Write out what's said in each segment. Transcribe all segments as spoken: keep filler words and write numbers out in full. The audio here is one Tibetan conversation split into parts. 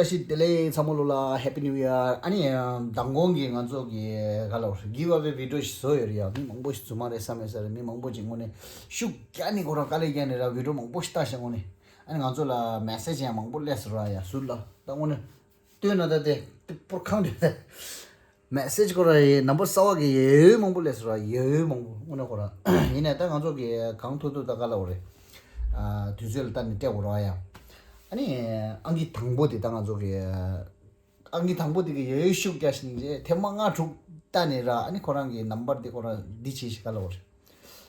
བཀྲ་ཤིས་བདེ་ལེགས། ཚང་མ་ལོ་ལ་Happy New Year། ཨ་ནི་མདང་དགོང་གི་ང་ཚོ་གི་ག་ལ་བར་give away video་ཞིག་བཟོ་ཡོད་རེད་ཡ། མི་མང་པོ་ཞིག་རྫུན་མ་རེད་བསམ་ཡོད་ས་རེད། མི་མང་པོ་ཅིག་དངོས་གནས་ཤུགས་རྒྱག་ནས་ཁོ་རང་དཀའ་ལས་རྒྱག་ནས་ར་video་མང་པོ་ཞིག་བལྟས་ཤག་དངོས་གནས། ཨ་ནི་ང་ཚོ་ལ་message་ཡང་མང་པོ་སླེབས་སོང་ར་ཡ། ཟུར་ལ་ད་དངོས་གནས་ལྟོས་ན་ད་དེ་དེ་པོར་ཁང་དེ་message་ཁོ་ར་ཡི་number་གསར་པ་གི་ཡོད་མང་པོ་སླེབས་སོང་ར། ཡོད་མང་པོ་དངོས་གནས་ཁོ་ར་ཡིན་ནའི་ད་ང་ཚོ་གི་གང་ཐུབ་ཐུབ་ད་ག་ལ་བར་རེད། ཨ་དུས་ཚོད་ལ་ལྟ་ནས་སྤྲད་དགོས་ར་ཡ། ཨ་ནི་ཨང་ཀི་དང་པོ་དེ་ད་ང་ཚོ་གི་ཨང་ཀི་དང་པོ་དེ་གི་ཡོད་ཤུགས་རྒྱག་ཤིང་རྗེས་ཐེངས་མ་ལྔ་དྲུག་བལྟས་ནས་ར། ཨ་ནི་ཁོ་རང་གི་number་དེ་ཁོ་རང་འདི་བྱས་ཤིག་ག་ལ་བར་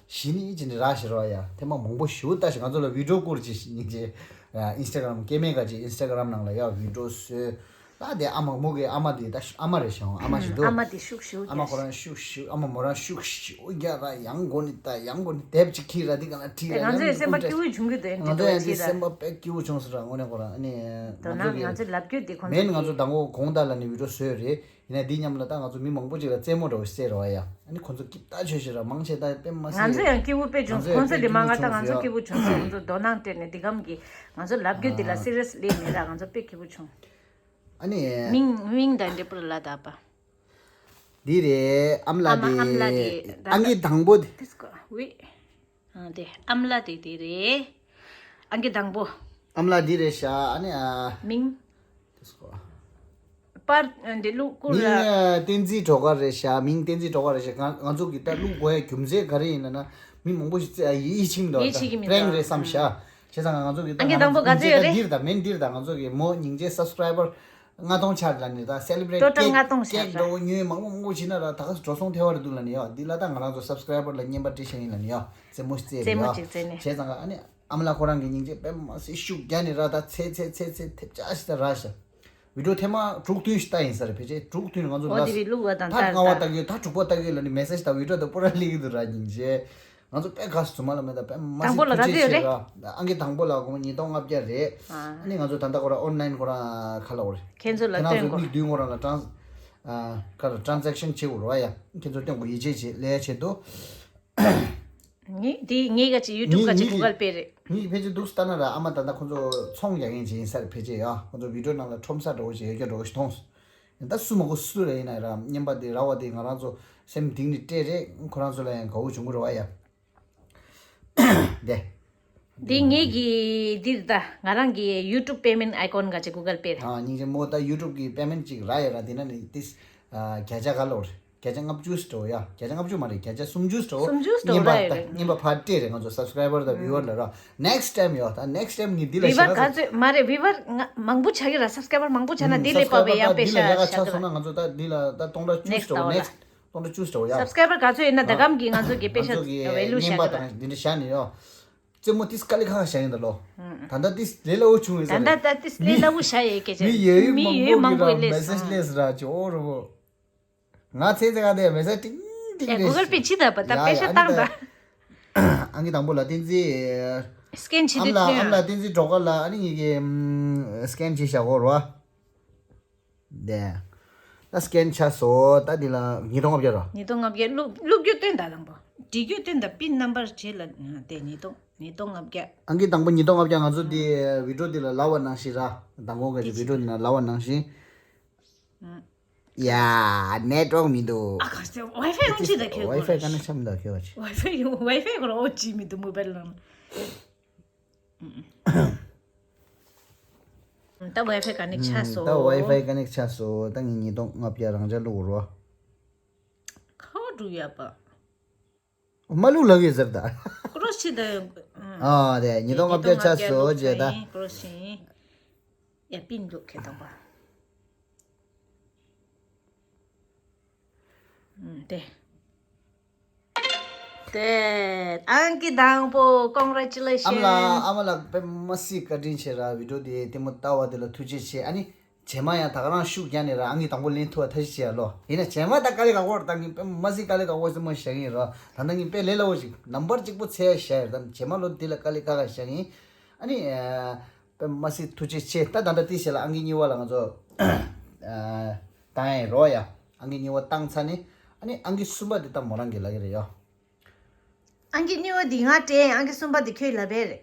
གཞི་ནས་ཅི་ནས་རག་ཤི་རོ་ཡ། ཐེངས་མ་མང་པོ་ཞུ་ལྟ་ཞིག་ང་ཚོ་ལ་video་བསྐུར་ཅིག་ཤིག་རྗེས་Instagram་སྐྱེ་དམན་ག་ཅིག་Instagram་ནང་ལ་ཡ་video་བཟོས། ད་དེ་ཨ་མ་མོ་གི་ཨ་མ་དེ་ད་ཨ་མ་རེད་ཤག་ཨ་མ་ཞིག་འདུག་ཨ་མ་དེ་ཤུགས་ཞུ་ཨ་མ་ཁོ་རང་ཤུགས་ཞུ་ཨ་མ་མོ་རང་ཤུགས་ཞུ་རྒྱ་ར་ཡང་གོ་ནི་ད་ཡང་གོ་ནི་དེབ་ཅིག་ཁྱེར་ར་དེ་ག་ན་ཁྲིད་ར། ང་ཚོ་ཡང་སེམས་པ་སྐྱིད་པོ་བྱུང་གི་འདུག་ང་ཚོ་ཡང་དེ་སེམས་པ་དཔེ་སྐྱིད་པོ་བྱུང་སོང་ར། དངོས་གནས་ཁོ་རང་ཨ་ནི་ང་ཚོ་གི་ང་ཚོ་ལབ་རྒྱུ་དེ་ཁོང་ཚོ་མེན་ང་ཚོ་གི་དང་པོ་དགོང་དག་ལ་ནི་video་བཟོས་རེད། ཡིན་ན་འདི་མཉམ་ལ་ད་ང་ཚོ་མི་མང་པོ་ཅིག་ལ་རྩེད་མོ་འདྲ་བོ་ཞིག་རྩེ་རོགས་ཡ། ཨ་ནི་ཁོང་ཚོ་སྐྱིད་ད་ཆོས་ཤིག་ར་མང་ཆེ་ད་དཔེ་མ་ང་ཚོ་ཡང་སྐྱིད་པོ་དཔེ་བྱུང་སོང་། ཁོང་ཚོ་དེ་མ་ང་ད་ང་ཚོ་སྐྱིད་པོ་བྱུང་སོང་། ཁོང་ཚོ་དོ་སྣང་སྤྲད་ནས་འདི་གམ་གི་ང་ཚོ་ལབ་རྒྱུ་འདི་ལ་serious་ལས་མེད་ར། ང་ཚོ་དཔེ་སྐྱིད་པོ་བྱུང་། ཨ་ནི་མིང་མིང་དང་འབྲས་བུ་ལ་ད་པ། འདི་རེད་ཨམ་ལ་ཨ་མ་དེ་ཨམ་ལ་དེ་ད་ཨང་ཀི་དང་པོ་དེ། དེ་སྐོ་ཝི། ཨ་དེ་ཨམ་ལ་དེ་དེ་རེད། ཨང་ཀི་དང་པོ། ཨམ་ལ་འདི་རེད་ཤག་ཨ་ནི་ཨ། མིང་། དེ་སྐོ། པར་འདི་ལུག་ཀུ་མིང་ར། ཨ་བསྟན་འཛིན་སྒྲོལ་དཀར་རེད་ཤག་མིང་བསྟན་འཛིན་སྒྲོལ་དཀར་རེད་ཤག་ང་ང་ཚོ་གི་ད་ལུག་དགོས་ཡ་རྒྱུ་མཚན་ག་རེ་ཡིན་ན་ན་མི་མང་པོ་ཞིག་རྩེ་ཨ་ཡིད་ཆེས་མི་འདུག་ཡིད་ཆེས་ཀྱི་མི་འདུག prank་རེད་བསམ་ཤག་བྱས་ཙང་ང་ཚོ་གི་ད་ཨང་ཀི་དང་པོ་ག་ཚོད་ཡོད་རེད། འདིར་ད་མིན་འདིར་ད་ང་ཚོ་གི་མོ་སྙིང་རྗེ་subscriber་ལྔ་སྟོང་ཆགས་ལ་ནི་ད་celebrate་total་ལྔ་སྟོང་ཆགས་ལ་འགྲོ་ཉོས་མང་པོ་མང་པོ་བྱིན་ན་ར་ད་ག་སུ་འགྲོ་སོང་ཐལ་བ་རེད་འདུག་ལ་ནི་ཡོ། འདི་ལ་ད་ང་རང་ཚོ་subscriber་ལ་རྔན་པ་སྤྲད་ཤེས་ཡིན་ལ་ནི་ཡོ། རྩེད་མོ་རྩེ་རྩེད་མོ་ཡོ་ཅིག་རྩེ་ནི། བྱས་ཙང་ཨ་ནི་ཨ་མ་ལགས་ཁོ་རང་གི་སྙིང་རྗེ་དཔེ་མ་སྲིད་ཤུགས་རྒྱག་ནི་ར་ད་ཚེ་ཚེ་ཚེ་ཚེ་ཐེབས་ཆག་ཞིག་ད་ར་ཤ། video་ཐེངས་མ་དྲུག་བདུན་ཞིག་ལྟ་ཡིན་ས་རེད་ཕལ་ཆེར་དྲུག་བདུན་ང་ཚོ་འོ་དེ་བི་ལུག་བ་དང་ད་ལྟ་ལྔ་བ་ལྟ་གི་ད་དྲུག་པ་ལྟ་གི་ལ་ནི་message་དང་video་དང་པོ་ར་སླེབས་ཀྱི་འདུག་ར་སྙིང་རྗེ། ང་ཚོ་དཔེ་དགའ་སོང་། རྫུན་མ་ལ་མེད་ད་དཔེ་མ་དང་པོ་ལ་ག་ཚོད་ཡོད་རེད། ཨང་ཀི་དང་པོ་ལ་སྒོར་མོ་ཉིས་སྟོང་ལྔ་བརྒྱ་རེད། ཨ་ནི་ང་ཚོ་ད་ལྟ་ཁོ་ར་online་ཁོ་ར་ཁ་ལ་འོ་རེད། ཁྱེད་ཚོ་ལ་ཁྱེད་རང་ཚོ་སྟོན་དགོས། མིག་བདུན་ཁོ་ར་ལ་trans་ཨ་ཁ་ལ་transaction་བྱེད་དགོས་རོ་ཡ། ཁྱེད་ཚོ་སྟོན་དགོས། ཡིད་ཆེས་བྱེད་ལས་བྱེད་དོ། ངས་འདི་ངས་ག་ཅིག་YouTube་ག་ཅིག་Google Pay་རེད། ངས་ཕལ་ཆེར་འདུག་ལྟ་ན་ར་ཨ་མ་ད་ལྟ་ཁོ་ཚོ་ཚོང་རྒྱག་མཁན་ཅིག་ཡིན་ས་རེད་ཕལ་ཆེར་ཡ། ཁོ་ཚོ་video་ནང་ལ་ཁྲོམ་ས་འདྲ་བོ་ཞིག་ཡོད་རྒྱུ་འདྲ་བོ་ཞིག་མཐོང་སོང་། ད་སུ་མ་གོ་སུ་རེད་ཡིན་ན་ར་རྔན་པ་དེ་ར་བ་དེ་ང་རང་ཚོ་སེམས་གཏིང་ནས་སྤྲད་རེད། ཁོ་རང་ཚོ་ལ་ཡང་དགའ་བོ་བྱུང་གི་རེད་བ་ཡ། དེ། འདི་ངེད་ཀྱི་འདིར་ད་ང་རང་གི་YouTube payment icon་ག་ཅིག་Google Pay་རེད། ཨ་སྙིང་རྗེ་མོ་ད་YouTube་གི་payment་ཅིག་རག་ཡོད་ར། དེ་ན་ནི་ཏིས་ཨ་བརྒྱ་ཆ་ག་ལོར་བརྒྱ་ཆ་ལྔ་བཅུ་འགྲོ་ཡ། བརྒྱ་ཆ་ལྔ་བཅུ་མ་རེད། བརྒྱ་ཆ་སུམ་ཅུ་འགྲོ། སུམ་ཅུ་འགྲོ་ར་ཡོད་རེད། རྔན་པ་ཕར་སྤྲད་རེད་ང་ཚོ་subscriber་དང་viewer་ལ་ར། next time་ཡོ་ད་next time་ངས་འདི་ལ་viewer་ག་ཚོད་མ་རེད། viewer་ང་མང་པོ་ཆགས་ཀྱི་ར། subscriber་མང་པོ་ཆགས་ན་འདི་ལས་པ་བའི་ཡང་པེ་ཤ་ཡག་ཆགས་སོང་ན་ང་ཚོ་ད་འདི་ལ་ད་སྟོང་ཕྲག་བཅུ་འགྲོ། next་སྟོང་ཕྲག་བཅུ་འགྲོ་ཡ། subscriber་ག་ཚོད་ཡོད་ན་ད་གམ་གྱི་ང་ཚོ་གི་པེ་ཤ་value་བཞག་གི་ར། འདི་འདྲ་བཞག་ནས་ཡོ། རྩེད་མོ་ཏིས་དཀའ་ལས་ཁག་ཁག་བཞག་ཡིན་ད་ལོ། ད་ལྟ་ཏིས་ལས་སླ་བོ་བྱུང་ཡོད་ས་ད་རེད། ད་ད་ཏིས་ལས་སླ་བོ་བཞག་ཡོད་སྐད་ཆ། མི་ཡོད་མི་ཡོད་མང་པོ་གི་ར་message་སླེབས་ར་ཅོ་རོ་བོ། ང་ཚེ་ཚེ་ག་དེ་message་ཏིང་ཏིང་ཡ་རེད། Google Pay་ཅི་ད་པ་ད་ཡ་པེ་ཤ་ཡ་བཏང་ད། ཨ་ནི་ད་ཨང་ཀི་དང་པོ་ལ་བསྟན་འཛིན་scan་བྱེད་ཨམ་དུས་ལ་ཨམ་ལ་བསྟན་འཛིན་གྲོགས་ཁ་ལ་ཨ་ནི་ངེད་ཀྱི་scan་བྱེད་བཞག་གོ་རོ། དེ། ད་scan་ཆགས་སོང་། ད་འདི་ལ་ཉིས་སྟོང་ལྔ་བརྒྱ་ར། ཉིས་སྟོང་ལྔ་བརྒྱ་བླུག་བླུག་རྒྱུ་སྟོན་དང་དང་པོ། འབྲི་རྒྱུ་སྟོན་དང་pin number་བྱེད་ལ་དེ་ཉིས་སྟོང་ཉིས་སྟོང་ལྔ་བརྒྱ། ཨང་ཀི་དང་པོ་ཉིས་སྟོང་ལྔ་བརྒྱ། ང་ཚོ་འདི་video་འདི་ལ་ལབ་པ་ནང་བཞིན་ར། དང་པོ་ག་ཅིག་video་འདི་ན་ལབ་པ་ནང་བཞིན། ཡ་network་མི་འདུག་ཨ་ག་ཟེ་Wi-Fi་ཨོན་ཅི་ད་ཁྱོད་Wi-Fi་ག་ནས་ཆམ་ད་ཁྱོད་བ་ཅི། Wi-Fi་ཡོང་Wi-Fi་གོ་ར་ཨོ་ཅི་མི་འདུག mobile་ནང་། ད་Wi-Fi་connect་ཆགས་སོང་། ད་Wi-Fi་connect་ཆགས་སོང་། ད་ངས་ཉིས་སྟོང་ལྔ་བརྒྱ་རང་འཇགས་བླུག་རོགས། ཁ་བ་འགྲོ་ཡ་པ། མ་བླུག་ལབ་ཡོད་ཟེར་ད། ཀྲོ་ཤི་ད། ཨ་དེ་ཉིས་སྟོང་ལྔ་བརྒྱ་ཆགས་སོང་རྗེས་ད། ཀྲོ་ཤི། ཡ་པིན་འདུག་ཁེ་དང་པ། ཨུམ་དེ། དེ། ཨང་ཀི་དང་པོ་congratulations། ཨ་མ་ལགས་ཨ་མ་ལགས་དཔེ་མ་སྲིད་བཀའ་དྲིན་ཆེ་ར། video་དེ་ལྟད་མོ་ལྟ་བ་དེ་ལ་ཐུགས་རྗེ་ཆེ། ཨ་ནི་རྗེས་མ་ཡང་ད་ག་རང་ཤུགས་རྒྱག་ནས་ར་ཨང་ཀི་དང་པོ་ལེན་ཐུབ་པ་ཐབས་ཤེས་བྱེད་ཡ་ལོ། ཡིན་ན་རྗེས་མ་ད་དཀའ་ལས་ཁག་པོ་རེད། ད་ངས་དཔེ་མ་སྲིད་དཀའ་ལས་ཁག་པོ་ཞིག་མ་བཞག་ཡིན་ར། ད་ལྟ་ངས་དཔེ་ལས་སླ་བོ་ཞིག་number་གཅིག་པོ་འཚོལ་ཡ་བཞག་ཡོད། ད་རྗེས་མ་ལོ་འདི་ལ་དཀའ་ལས་ཁག་ཁག་བཞག་ཡིན། ཨ་ནི། དཔེ་མ་སྲིད་ཐུགས་རྗེ་ཆེ། ད་ད་ལྟ་དེ་བྱས་ལ་ཨང་ཀི་གཉིས་པ་ལ་ང་ཚོ་བཏང་ཡ་རོགས་ཡ། ཨང་ཀི་གཉིས་པ་བཏང་ཚར་ནས་ཨ་ནི་ཨང་ཀི་གསུམ་པ་དེ་ད་མོ་རང་གི་ལབ་ཀྱི་རེད་ཡ། ཨང་ཀི་གཉིས་པ་འདི་ང་སྤྲད། ཨང་ཀི་གསུམ་པ་འདི་ཁྱོད་ལབ་པས་རེད།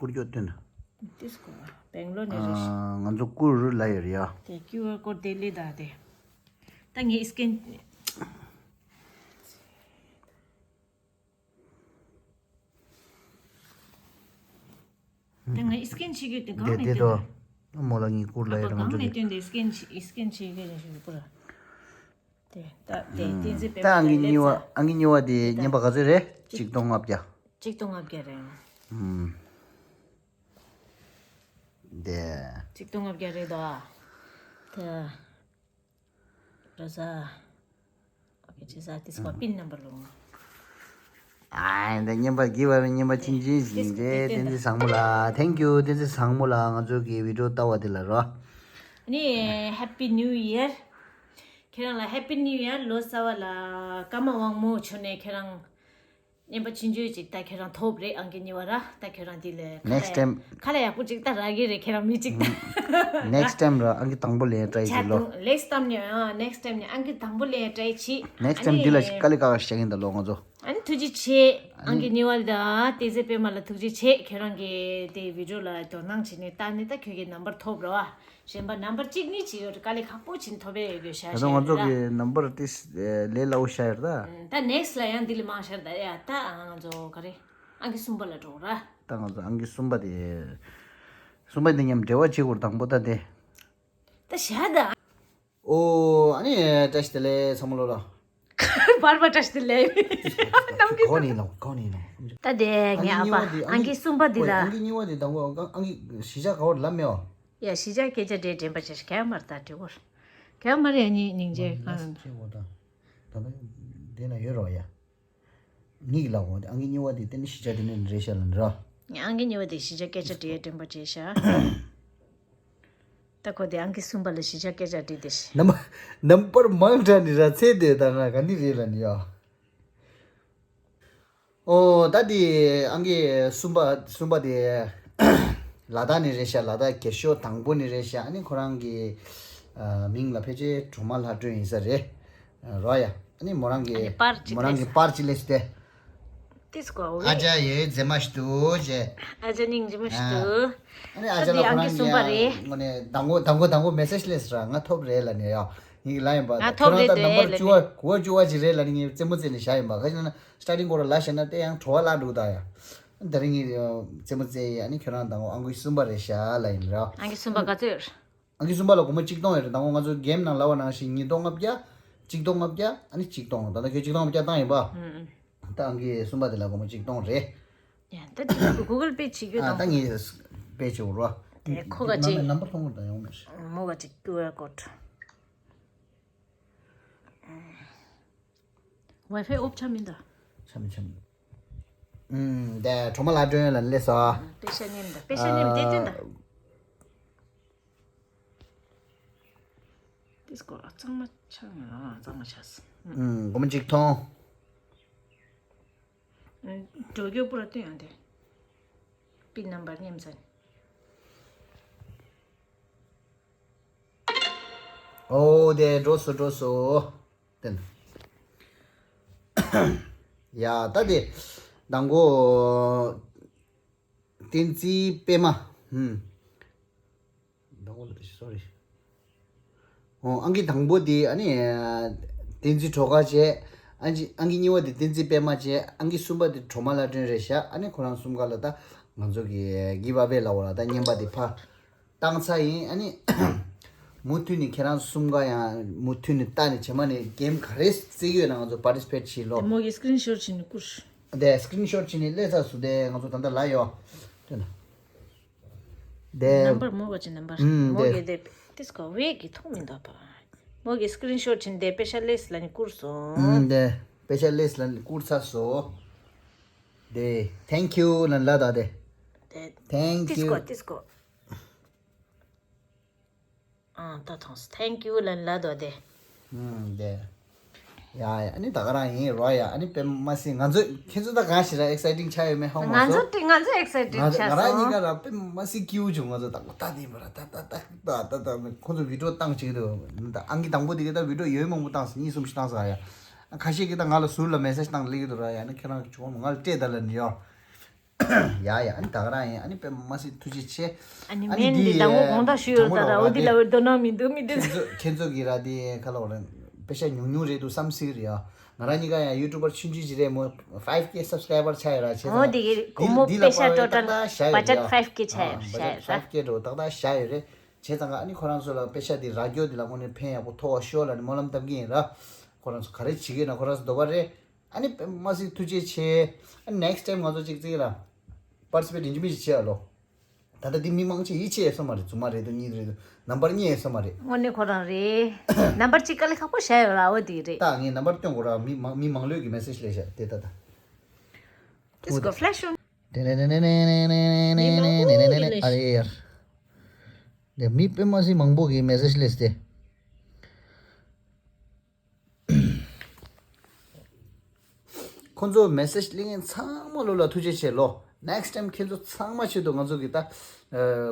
བསྐུར་སྐྱོད་སྟོན། ཏིས་ཀོ། སྦེང་ལོར་ནས་རེད། ཨ། ང་ཚོ་བསྐུར་ལ་ཡོད་རེད་ཡ། དེ་QR code དེ་ལི་ད་དེ། ད་ངའི་སི་ཀེན། ད་ངའི་སི་ཀེན་བྱེད་རྒྱུ་དེ་གང་དེ་ནས་དེ་སྟོན་དོ། ད། མོ་ལ་ངའི་བསྐུར་ལ་ཨ་ཡོད་ཕ་རེད། ང་གང་ཚོ་ནས་གི་སྟོན་དེ་སི་ཀེན་བྱེད་སི་ཀེན་བྱེད་རྒྱུ་ཞིག་བསྐུར། དེ་ད་དེ་བསྟན་འཛིན་པད་མ་ད་ངའི་གཉིས་པ། ཨ། ངའི་གཉིས་པ་དེ་བརྙན་པ་ག་ཚོད་རེད། ཅིག་སྟོང་ལྔ་བརྒྱ། ཅིག་སྟོང་ལྔ་བརྒྱ་རེད། ཨུམ། དེ། ཅིག་སྟོང་ལྔ་བརྒྱ་རེད་དོ། དེ། ར་ས། ཨོ་ཁེ། ཅི་ས་དེ་སི་པ་པིན་ནམ་བར་ལོང་། ཨ། འདི་བརྙན་པ་གི་བར་བརྙན་པ་ཆིན་ཆིན་ཞིག་འདྲེ། བསྟན་འཛིན་བཟང་མོ་ལ། Thank you། བསྟན་འཛིན་བཟང་མོ་ལ་ང་ཚོ་གི་བི་ཌི་ཡོ་ལྟ་བ་དེ་ལ་རོ། ཨ་ནི། Happy New Year། ཁྱེད་རང་ལ་Happy New Year། ལོ་གསར་བ་ལ་ཀརྨ་དབང་མོ་མཆོག་ནས་ཁྱེད་རང་བརྙན་པ་ཆུང་ཆུང་ཅིག་ད་ཁྱེད་རང་ཐོབ་རེད། ཨང་ཀི་གཉིས་པ་ར། ད་ཁྱེད་རང་དེ་ལས་ཁ་Next ལས་time། ཁ་ལས་ཡག་པོ་ཅིག་ད་རག་གི་རེད། ཁྱེད་རང་མི་ཅིག་ད། Next time ར། ཨང་ཀི་དང་པོ་ལེན་ཡ་try བྱེད་ལོ། Next time ནས་ཨ། Next time ནས་ཨང་ཀི་དང་པོ་ལེན་ཡ་try བྱེད། Next time འདི་ལ་ཞིག་དཀའ་ལས་ཁག་ཁག་བྱེད་ཀྱིན་ད་ལོ་ང་ཚོ། ཨ་ནི་ཐུགས་རྗེ་ཆེ། ཨ་ནི། ཨང་ཀི་གཉིས་པ་ལ་ད་བསྟན་འཛིན་པད་མ་ལ་ཐུགས་རྗེ་ཆེ། ཁྱེད་རང་གི་དེ་བི་ཌི་ཡོ་ལ་དོ་སྣང་བྱེད་ནས་ད་ནི་ད་ཁྱོད་ཀྱི་ནམ་བར་ཐོབ་རོ་ཨ། གཞན་པ་ནམ་བར་གཅིག་གཉིས་ཅིག་ཡོད་རེད། དཀའ་ལས་ཁག་པོ་བྱིན་ཐོབ་པའི་ཡོད་ཤ་ད་ཤ་ལྟ་ང་ཡོད་ཚོ་རེད་གི་ནམ་བར་ཏིས་ལས་སླ་བོ་ཤ་ཡོད་རེད་ད། ད་next ལ་ཡང་འདི་ལས་མང་ཤ་རེད་ད། ཡ་ད་ང་ཚོ་ག་རེ། ཨང་ཀི་གསུམ་པ་ལ་འགྲོ་ར། ད་ང་ཚོ་ཨང་ཀི་གསུམ་པ་དེ། གསུམ་པ་དེ་མཉམ་འབྲེལ་བ་བྱེད་དགོས་དང་པོ་ད་དེ། ད་ཤ་ད། ཨོ། ཨ་ནི་བཀྲ་ཤིས་བདེ་ལེགས་ཚང་མ་ལོ་ལ། བར་བར་བཀྲ་ཤིས་བདེ་ལེགས། ནམ་གི་གོ་ནི་ལོ་གོ་ནི་ལོ། ད་དེ་ངའི་ཨ་ཕ་ཨང་ཀི་གསུམ་པ་འདི་ལ། ཨང་ཀི་གཉིས་པ་འདི་དང་པོ་ཨང་ཀི་གཞིས་ཆགས་ག་བར་ལབ་མེད་བ། ཡ་གཞིས་ཆགས་སྐད་ཆ་འདྲེ་དྲན་པ་ཆེ་ཤ་ག་མར་ད་དྲི་བར། ག་མར་ཡ་ཉི་སྙིང་རྗེ་གང་། ད་ད་དེ་ན་ཡོད་རོགས་ཡ། ངེད་ཀྱི་ལག་འོང་དེ་ཨང་ཀི་གཉིས་པ་དེ་དེ་ནི་གཞིས་ཆགས་དེ་ནས་རེད་ཤག་ལ་ནི་ར། ཨང་ཀི་གཉིས་པ་དེ་གཞིས་ཆགས་སྐད་ཆ་དྲིས་དྲན་པ་བྱས་ཤག་ད་ཁོ་དེ་ཨང་ཀི་གསུམ་པ་ལ་གཞིས་ཆགས་སྐད་ཆ་དྲིས་དེ་ཤི། ནམ་ནམ་པར་མང་དྲགས་ནི་ར་ཚེ་དེ་ད་ང་ག་ནི་རེད་ལ་ནི་ཡ། ཨོ་ད་དེ་ཨང་ཀི་གསུམ་པ་གསུམ་པ་དེ་ལ་དྭགས་ནི་རེད་ཤག་ལ་དྭགས་རྒྱ་ཤོག་དང་པོ་ནི་རེད་ཤག་ཨ་ནི་ཁོ་རང་གི་ཨ་མིང་ལ་ཕལ་ཆེར་གྲོ་མ་ལྷ་སྒྲོན་ཡིན་ས་རེད། རོ་ཡ། ཨ་ནི་མོ་རང་གི་ཨ་ནི་པར་ཅིག་མོ་རང་གི་ལས་པར་ཅིག་ལས་སུ་དེ། ཏིས་ཀོ་ཨོ་ཨ་ཅག་ཡོད་མཛེས་མ་ཞིག་འདུག་ཅེས། ཨ་ཅག་སྙིང་རྗེ་མོ་ཞིག་འདུག་ཨ་ནི་ཨ་ཅག་ལ་ཁོ་རང་གི་ངོ་ནས་དང་པོ་དང་པོ་དང་པོ་མེ་སེ་ཇི་སླེབས་སོང་ར། ང་ཐོབ་རེད་ལ་ནི་ཡ། ངེད་ཀྱི་ལ་ཡིན་པ་ང་ཐོབ་ཁྱོད་རང་རེད་ད་ནམ་པར་དེ་བཅུ་པ་གོ་བ་བཅུ་པ་ཅིག་རེད་ལ་ནི་ངས་རྩེད་མོ་རྩེ་ནས་བཞག་ཡིན་པ། ག་ཅི་ན་སི་ཊར་ཊིང་སྐོར་ལ་ལ་བཤད་ན་དེ་ཡང་བྲོ་བ་བརླག་འགྲོ་ད་ཡ། ད་རིང་ངས་རྩེད་མོ་རྩེ་ཡི་ཨ་ནི་ཁྱོད་རང་དང་པོ་ཨང་ཀི་གསུམ་པ་རེད་ཤག་ལ་ཡིན་ར། ཨང་ཀི་གསུམ་པ་ག་ཚོད་ཡོད། ཨང་ཀི་གསུམ་པ་ལ་སྒོར་མོ་གཅིག་སྟོང་ཡོད་རེད། དང་པོ་ང་ཚོ་གེམ་ནང་ལབ་པ་ནང་བཞིན་ཉིས་སྟོང་ལྔ་བརྒྱ། གཅིག་སྟོང་ལྔ་བརྒྱ། ཨ་ནི་གཅིག་སྟོང་། ད་ལྟ་ཁྱོད་གཅིག་སྟོང་ལྔ་བརྒྱ་བཏང་ཡིན་པ། ཨུམ་ཨུམ། ད་ཨང་ཀི་གསུམ་པ་དེ་ལ་སྒོར་མོ་གཅིག་སྟོང་རེད། ཡ་ད་དེ་Google Pay བྱེད་རྒྱུ་ཨ་ད་དང་ངས་Pay བྱེད་འོར་བ། དེ་ཁོ་ག་ཅིག་ནམ་པར་མཐོང་གི་དང་ཡོང་མེད། མོ་ག་ཅིག་QR code། Wi-Fi off ཆ་མིན་ད། ཆ་མི་ཆ་མི། ཨུམ་དེ་གྲོ་མ་ལ་སྒྲོན་ལ་སླེབས་སོ། དཔེ་ཤ་ཉེམ་ད་དཔེ་ཤ་ཉེམ་དེ་ཅན་ད། དེ་སྐོར་ཨ་གཙང་མ་ཆགས་ང་རང་རང་གཙང་མ་ཆགས་སོང་། ཨུམ་སྒོར་མོ་གཅིག་ཐོང་། འགྲོ་རྒྱུ་པུ་ར་སྟོན་ཡང་དེ། པི་ནམ་བར་ཉེམ་ཟན། ཨོ་དེ་འགྲོ་སོ་འགྲོ་སོ། དེ་ན། ཡ་ད་དེ། དང་པོ། བསྟན་འཛིན་པད་མ། ཧུམ། དང་པོ་ལ་དེ་སོ་རི། ཨོ་ཨང་ཀི་དང་པོ་དེ་ཨ་ནི། བསྟན་འཛིན་གྲོ་ཁ་བྱས། ཨང་ཀི་ཨང་ཀི་གཉིས་པ་དེ་བསྟན་འཛིན་པད་མ་བྱས། ཨང་ཀི་གསུམ་པ་དེ་གྲོ་མ་ལ་སྒྲོན་རེད་ཤག་ཨ་ནི་ཁོ་རང་གསུམ་ཀ་ལ་ད་ང་ཚོ་གི་གི་བ་བེ་ལ་འོ་ལ་ད་བརྙན་པ་དེ་ཕ། བཏང་ཚར་ཡིན་ཨ་ནི། མུ་མཐུད་ནས་ཁྱེད་རང་གསུམ་ཀ་ཡང་མུ་མཐུད་ནས་ལྟ་ནས་བྱེ་མ་ནས་གེམ་ག་རེ་རྩེ་གི་ཡོད་ན་ང་ཚོ་participate་བྱེད་ལོ། དེ་མོ་གི་screenshot་བྱས་ནས་བསྐུར། དེ་screenshot་བྱས་ནས་སླེབས་ཚར་སུ་དེ་ང་ཚོ་ད་ལྟ་ལ་ཡོད། དེ་ན། དེ་number མོ་ག་ཅི་number ཨུམ་མོ་དེ་གི་དེ་དེ་སྐོར་བས་གི་ཐོག་མི་འདུག་པ། མོ་གི་screenshot་བྱས་ནས་དེ་པེ་ཤ་ལེས་ལ་ནི་བསྐུར་སོང་། ཨུམ་དེ་པེ་ཤ་ལེས་ལ་ནི་བསྐུར་ཚར་སོ། དེ་thank you་ལ་ལ་ད་དེ། དེ་thank you་དེ་སྐོར་དེ་སྐོར། ཨང་ད་ཐོངས། Thank you་ལན་ལ་དོ་དེ། ཨང་དེ། ཡ་ཡ་ཨ་ནི་ད་ག་རང་ཡིན་རོ་ཡ། ཨ་ནི་དཔེ་མ་སྲིད་ང་ཚོ་ཁྱེད་ཚོ་ད་གང་ཞིག་ར་exciting་ཆགས་ཡོད་མེད་ཧ་མ་ང་ཚོ་སོང་། ང་ཚོ་excited་ང་ཚོ་ཆགས་ང་རང་གཉིས་སོང་། ཀ་ར་དཔེ་མ་སྲིད་སྐྱིད་པོ་བྱུང་། ང་ཚོ་ད་ད་དེ་མ་ར་ད་ད་ད་ད་ད་ཁོ་ཚོ་video་བཏང་བྱེད་ཀྱི་འདུག་ཨང་ཀི་དང་པོ་དེ་གི་ད་video་ཡོད་མང་པོ་བཏང་སོང་། གཉིས་གསུམ་ཞིག་བཏང་སོང་ཡ། ཁ་ཤས་ཀྱིས་ད་ང་ལ་ཟུར་ལ་message་བཏང་སླེབས་ཀྱི་འདུག་ར་ཡ། ཨ་ནི་ཁྱེད་རང་གི་བྱུང་ང་ལ་སྤྲད་ད་ལ་ནི་ཡོ། ཡ་ཡ་ཨ་ནི་ད་ག་རང་ཡིན། ཨ་ནི་དཔེ་མ་སྲིད་ཐུགས་རྗེ་ཆེ། ཨ་ནི་ཨ་ནི་མེན་འདི་འདི་དང་པོ་དགོངས་དག་ཞུ་ཡོད་ད་ར། འོ་འདི་ལ་འོ་དོ་སྣང་མི་འདུག་མི་འདུག་ཁྱེད་ཚོ་ཁྱེད་ཚོ་གི་ར་འདི་ཁ་ལོ་ར་དཔེ་ཤ་ཉུང་ཉུང་རེད་འདུག་བསམ་སྲིད་རེད་ཡ། ང་རང་གཉིས་ཀ་ཡང་YouTuber་ཆུང་ཆུང་ཅིག་རེད་མོ། five K subscriber་ཆགས་ཡོད་ར། བྱས་ཙང་འོ་འདི་གི་སྒོར་མོ་འདི་ལ་དཔེ་ཤ་པར་total་ཏག་ཏག་བཞག་ཡོད་budget ཡ། five K་ཆགས་ཡོད་བཞག་ཡོད་ར། five K་འགྲོ་ཏག་ཏག་བཞག་ཡོད་རེད། བྱས་ཙང་ཨ་ནི་ཁོ་རང་ཚོ་ལ་དཔེ་ཤ་འདི་རག་རྒྱུ་འདི་ལ་དངོས་གནས་ཕན་ཡག་པོ་ཐོགས་ཤོག་ལ་ནི་སྨོན་ལམ་བཏབ་ཀྱི་ཡིན་ར། ཁོ་རང་ཚོ་ག་རེ་བྱེད་ཀྱི་ཡིན་ན་ཁོ་རང་ཚོ་འདོད་པ་རེད། ཨ་ནི་དཔེ་མ་སྲིད་ཐུགས་རྗེ་ཆེ། ཨ་ནི་next time་ང་ཚོ་གཅིག་གཅིག་ལ་participate་ཡིན་གཅིག་མིན་གཅིག་བྱེད་ཡ་ལོ། ད་ལྟ་འདི་མི་མང་ཆེ་ཡིད་ཆེས་ཡོད་ས་མ་རེད། རྫུན་མ་རེད་འདུག་གཉིས་རེད་འདུག number་རྙེད་ཡོད་ས་མ་རེད། དངོས་གནས་ཁོ་རང་རེད། number་གཅིག་དཀའ་ལས་ཁག་པོ་བྱས་ཡོད་ར་འོ་དེ་རེད། ད་ངས་number་སྟོན་དགོས་ར། མི་མང་མི་མང་ལོས་ཀྱི་message་སླེབས་ཤག་དེ་ད་ད། This go flash on། དེ་ནས་ནས་ནས་ནས་ནས་ནས་ནས་ནས་ནས་ནས་ཨ་རེ་ཡར། དེ་མི་དཔེ་མ་སྲིད་མང་པོ་གི་message་སླེབས་ཏེ། ཁོང་ཚོ་message་གླེང་མཁན་ཚང་མ་ལོ་ལ་ཐུགས་རྗེ་ཆེ་ལོ། next time་ཁྱེད་ཚོ་ཚང་མ་ཆེད་དུ་ང་ཚོ་གི་ད་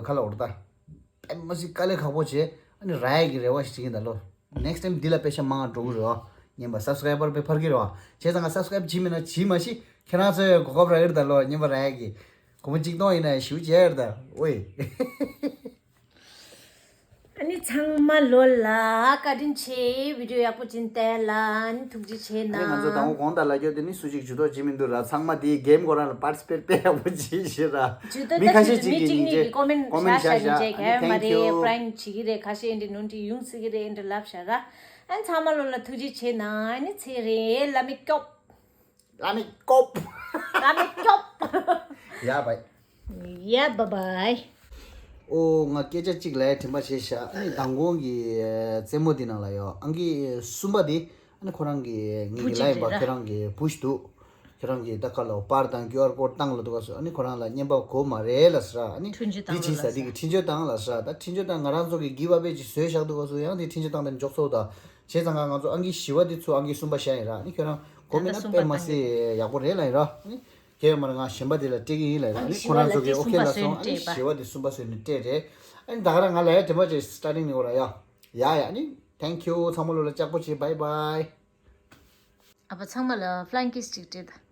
ཁ་ལ་འོར་ད་དཔེ་མ་སྲིད་དཀའ་ལས་ཁག་པོ་བྱས་ཨ་ནི་ར་ཡ་གི་རེ་བ་ཞིག་བྱེད་ཀྱིན་ད་ལོ། next time་འདི་ལ་དཔེ་ཤ་མང་འགྲོ་གི་རེད་བ། ཉན་པ་subscriber་དཔེ་འཕར་གི་རེད་བ། བྱས་ཙང་ང་subscribe་བྱེད་མིན་ན་བྱེད་མ་ཤི། ཁྱེད་རང་ཚོའི་གོ་སྐབས་རག་གི་རེད་ད་ལོ། ཉན་པ་ར་ཡ་གི་སྒོར་མོ་གཅིག་སྟོང་ཡིན་ན་ཞུ་བྱས་རེད་ད་ཨོའི། ཨ་ནི་ཚང་མ་ལོ་ལ་བཀའ་དྲིན་ཆེ། video་ཡག་པོ་ཅིག་བལྟས་ལ་ཨ་ནི་ཐུགས་རྗེ་ཆེ་ཨ་ནི་ང་ཚོ་དང་པོ་གནང་། གོང་དང་ལ་རྒྱོ་དེ་ནི་སུ་ཞིག་ཇུས་གཏོགས་བྱེད་མི་འདུག་ར། ཚང་མ་དེའི་game་ཁོ་རང་ལ་participate་དཔེ་ཡག་པོ་བྱེད་ཤེས་ར། ཇུས་གཏོགས་མི་ཁ་ཤས་ཅིག་གིས་མི་གཅིག་གཉིས་ཀྱིས་comment་comment་བཞག་བཞག་བཞག་བཞག་ཨ་ནི་ག་ཡ་མ་thank རེད། you་prank་བྱེད་ཀྱི་རེད། ཁ་ཤས་འདི་ནོན་ཏི་ཡོང་སྲིད་ཀྱི་རེད་འདི་ལབ་བཞག་ར། ཨ་ནི་ཚང་མ་ལོ་ལ་ཐུགས་རྗེ་ཆེ་ན་ཨ་ནི་ཚེ་རིང་བླ་མའི་སྐྱོབ། བླ་མའི་སྐྱོབ། བླ་མའི་སྐྱོབ། ཡ་བའི། ཡ་bye bye། ཨོ་ང་སྐད་ཆ་གཅིག་ལ་དྲན་པ་བྱས་ཤག་ཨ་ནི་མདང་དགོང་གི་རྩེད་མོ་འདི་ནང་ལ་ཡོད། ཨང་ཀི་གསུམ་པ་འདི་ཨ་ནི་ཁོ་རང་གི་ངེད་ཀྱི་ལ་ཡིན་པ་ཁྱེད་རང་གི་བུ་ཞིག་འདུག་ཁྱེད་རང་གི་ད་ཁ་ལ་པར་དང་QR code་བཏང་ལ་འདུག་ག་སོ། ཨ་ནི་ཁོ་རང་ལ་བརྙན་པར་གོ་མ་རེད་ལ་ཟེར། ཨ་ནི་འདི་ཅི་ཟ་འདི་གི་འཕྲིན་བཅོལ་བཏང་ལ་ཟེར། ད་འཕྲིན་བཅོལ་བཏང་ང་རང་ཚོ་གི་give away་ཅིག་བཟོས་བཞག་འདུག་ག་སོ། ཡང་དེ་འཕྲིན་བཅོལ་བཏང་དེ་འཇོག་ཚོགས་ད། བྱས་ཙང་ང་ང་ཚོ་ཨང་ཀི་བཞི་པ་དེ་ཚུར་ཨང་ཀི་གསུམ་པ་བཞག་ཡིན་ར། ཨ་ནི་ཁྱོད་རང་གོ་མེད་ན་དཔེ་མ་སྲིད་ཡག་པོ་རེད་ལ་ཡིན་ར། ཨ་ནི་གལ་ཡོད་མ་རེད། ང་གཞན་པ་དེ་ལ་སྤྲད་ཀྱི་ཡིན་ལ་ཡིན་ར། ཨ་ནི་ཁོ་རང་ཚོ་གི་ཨོ་ཁེ་ལ་སོང་། ཨ་ནི་བཞི་པ་དེ་གསུམ་པ་བཟོས་ནས་སྤྲད་རེད། ཨ་ནི་ད་ག་རང་ང་ལ་ཡ་དྲན་པ་བྱས། starting་ནས་འོ་ར་ཡ་ཡ་ཡ། ཨ་ནི་thank you་ཚང་མ་ལོ་ལ་ལྕགས་པོ་བྱེད། bye bye། ཨ་ཕ་ཚང་མ་ལ་flying kiss་ཅིག་སྤྲད་ད།